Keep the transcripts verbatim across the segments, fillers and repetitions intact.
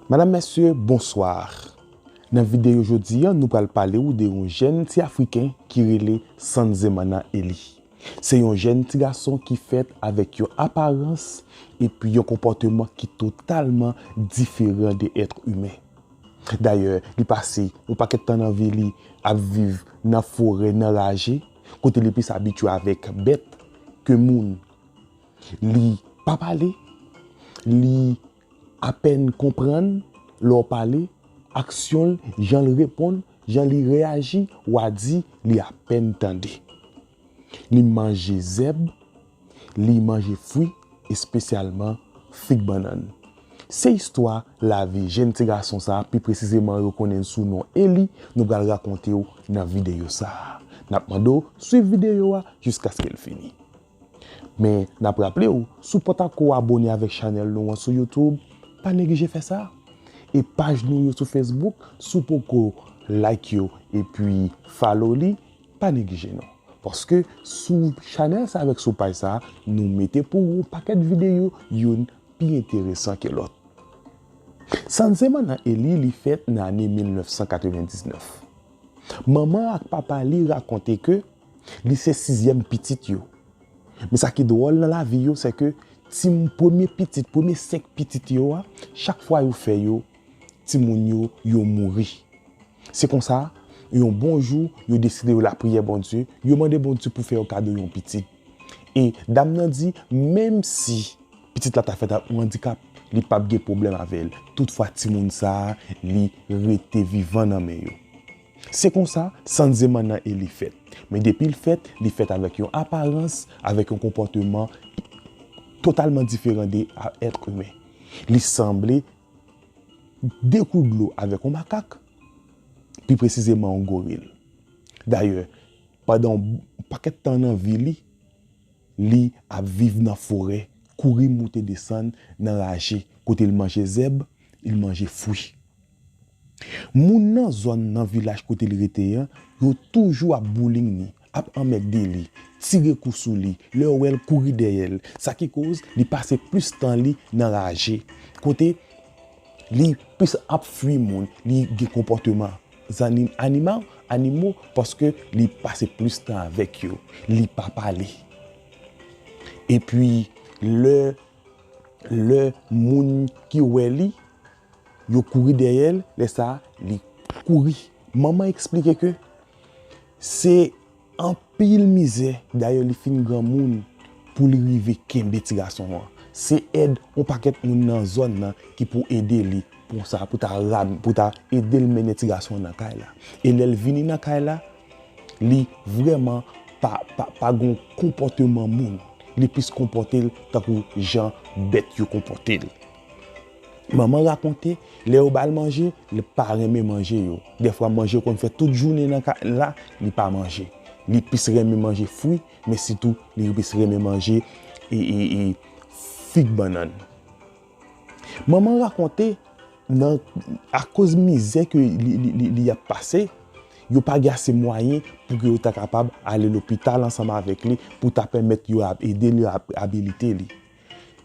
Madam, mesye, bonswa. Nan videyo jodi a, nou pral pale w de yon jèn ti Afriken ki rele Sanzemana Eli. Se yon jèn ti gason ki fèt avèk yon aparans epi yon konpòteman ki totalman diferan de èt imen. Dayè, li pase yon pakèt tan nan vi li ap viv nan forè, nan raje, kote li plis abitye avèk bèt ke moun. Li pa pale, li apèn konprann lè w pale, aksyon l, jan l reponn, jan li reyaji, w a di li apèn tande. Li manje zèb, li manje fwi, espesyalman fig bannann. Se istwa lavi jèn ti gason sa a, pi presizeman yo konnen l sou non Eli, nou pral rakonte w nan videyo sa a. N ap mande w swiv videyo a jiskaske l fini. Men, n ap raple w, si w pòtakò abòne avèk chanèl nou an sou YouTube, pa neglije fè sa. E paj nou yo sou Facebook, si w poko like yo epi follow li, pa neglije non. Paske sou chanèl sa avèk sou paj sa, nou mete pou ou pakèt videyo, youn pi enteresan ke lòt. Sanzemana Eli, li fèt nan ane mil nèf san katrevendiznèf. Manman ak papa li rakonte ke li se sizyèm pitit yo. Men sa ki dwòl nan lavi yo, se ke ti m-, premye pitit, premye senk pitit yo a, chak fwa yo fè yo, timoun yo, yo mouri. Se konsa, yon bon jou, yo deside yo lapriyè Bondye, yo mande Bondye pou fè yo kado yon pitit. E dam nan di, menm si pitit la ta fèt ak yon andikap, li p ap gen pwoblèm avè l. Toutfwa, timoun sa a, li rete vivan nan men yo. Se konsa, Sanzemana Eli fèt. Men depi l fèt, li fèt avèk yon aparans, avèk yon konpòteman totalman diferan de a èt imen. Li sanble de kou dlo avèk yon makak, pi presizeman yon goril. Dayè, pandan yon pakèt tan nan vi li, li ap viv nan forè, kouri moute desann nan raje, kote l manje zèb, li manje fwi. Moun nan zòn nan vilaj kote li rete an, yo toujou ap bouling li, ap anmède li, tire kou sou li, lè yo wè l kouri dèyè l, sa ki koz li pase plis tan li nan raje, kote li plis ap fwi moun, li gen konpòteman zannim-, animal, animo, paske li pase plis tan avèk yo, li pa pale. Epi, lè, lè moun ki wè li, yo kouri dèyè l, lè sa a, li kouri. Manman eksplike ke se anpil mizè, dayè li fin granmoun, pou li rive kenbe ti gason an. Se èd yon pakèt moun nan zòn nan ki pou ede li pou sa, pou ta ram-, pou ta ede l mennen ti gason an nan kay la. E lè l vini nan kay la, li vrèman pa, pa, pa gon konpòteman moun. Li plis konpòte l tankou jan bèt yo konpòte l. Manman rakonte, lè yo ba l manje, li pa renmen manje yo. Dèfwa manje yo konn fè tout jounen nan kay la, li pa manje. Li plis renmen manje fwi, men sitou li plis renmen manje e, e, e fig bannann. Manman rakonte, nan, akoz mizè ke li, li, li, li ap pase, yo pa gen ase mwayen pou ke yo ta kapab ale lopital ansanm avèk li, pou ta pèmèt yo ab-, ede li ab-, abilite li.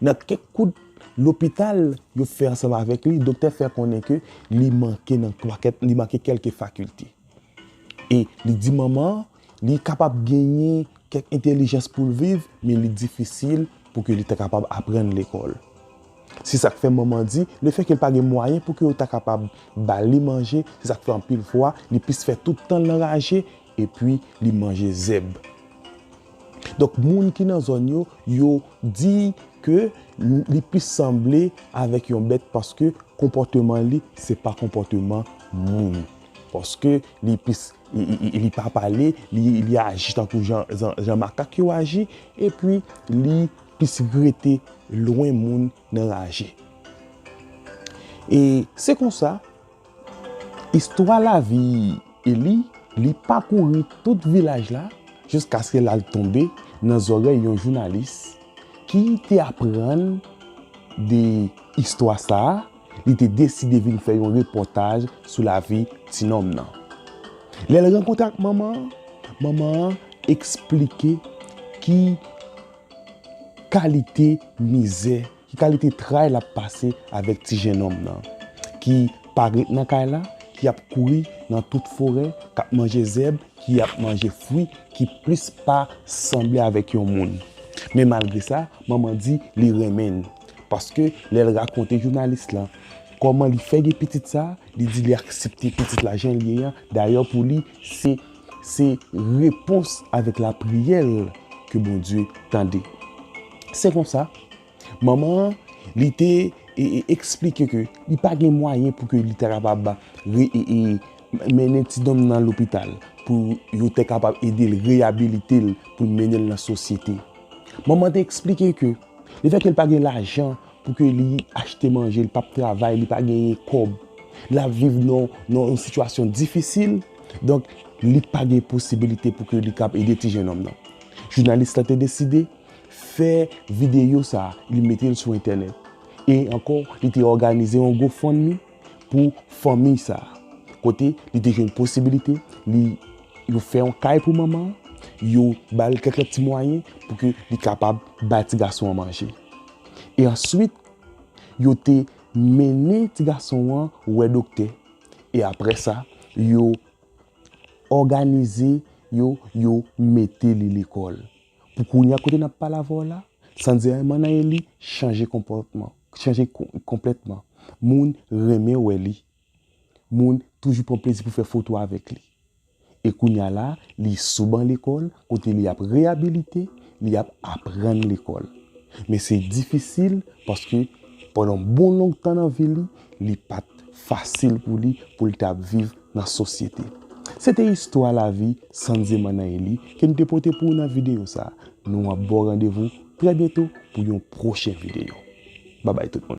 Nan kèk kout lopital yo fè ansanm avèk li, doktè fè konnen ke li manke nan pakèt, li manke kèlke fakilte. E li di manman an, li kapab genyen kèk entèlijans pou l viv, men li difisil pou ke li ta kapab aprann lekòl. Se sa k fè manman di, lefètke l pa gen mwayen pou ke yo ta kapab ba li manje, se sa k fè anpil fwa, li plis fè tout tan l nan raje, epi li manje zèb. Donk, moun ki nan zòn yo, yo di ke li plis sanble avèk yon bèt paske konpòteman li, se pa konpòteman moun. Paske li plis, li, li, li, li pa pale, li, li aji tankou jan, jan, jan makak yo aji, epi li plis rete lwen moun nan raje. E se konsa, istwa lavi Eli, li pakouri tout vilaj la, jiskaske l al tonbe nan zòrèy yon jounalis ki te aprann de istwa sa a, li te deside vin fè yon repòtaj sou lavi ti nonm nan. Lè l rankontre ak manman an, manman an eksplike ki kalite mizè, ki kalite tray l ap pase avèk ti jennonm nan. ki pa ret nan kay la, ki ap kouri nan tout forè, k ap manje zèb, ki ap manje fwi, ki plis pa sanble avèk yon moun. Men malgre sa, manman di li renmen l. Paske lè l rakonte jounalis lan kòman li fè gen pitit sa, li di li aksepte pitit la jan l ye an. Dayè pou li, se, se repons avèk lapriyè l ke Bondye tande. Se konsa, manman an, li te e, e, eksplike ke li pa gen mwayen pou ke li ta kapab re, e, e, mennen ti nonm nan lopital pou yo te kapab ede l, reyabilite l, pou l mennen l nan sosyete. Manman te eksplike ke lefètke l pa gen lajan pou ke li achte manje, li p ap travay, li pa genyen kòb, l ap viv nan, nan yon sitiyasyon difisil, donk li pa gen posibilite pou ke li kab ede ti jennonm nan. Jounalis la te deside fè videyo sa, li mete l sou entènèt. E ankò, li te òganize yon GoFundMe pou fanmi sa. Kote li te jwenn posibilite, li, yo fè yon kay pou manman an, yo ba l kèk lòt ti mwayen pou ke li kapab bay ti gason an manje. E answit, yo te mennen ti gason an wè doktè. E apre sa, yo òganize, yo, yo mete li lekòl. Pou kounye a kote n ap pale avè w la, Sanze Manayeli chanje konpòtman, chanje ko-, konplètman. Moun renmen wè li. Moun toujou pran plezi pou fè foto avèk li. E kounye a la, li sou ban lekòl, kote li ap reyabilite, li ap aprann lekòl. Men se difisil paske pandan bon long tan nan vi li, li pa t fasil pou li, pou l t ap viv nan sosyete. Se te istwa lavi Sanze Manayeli ke m te pote pou ou nan videyo sa. Nou ap ba w randevou trè byento pou yon pwochen videyo. Babay tout moun.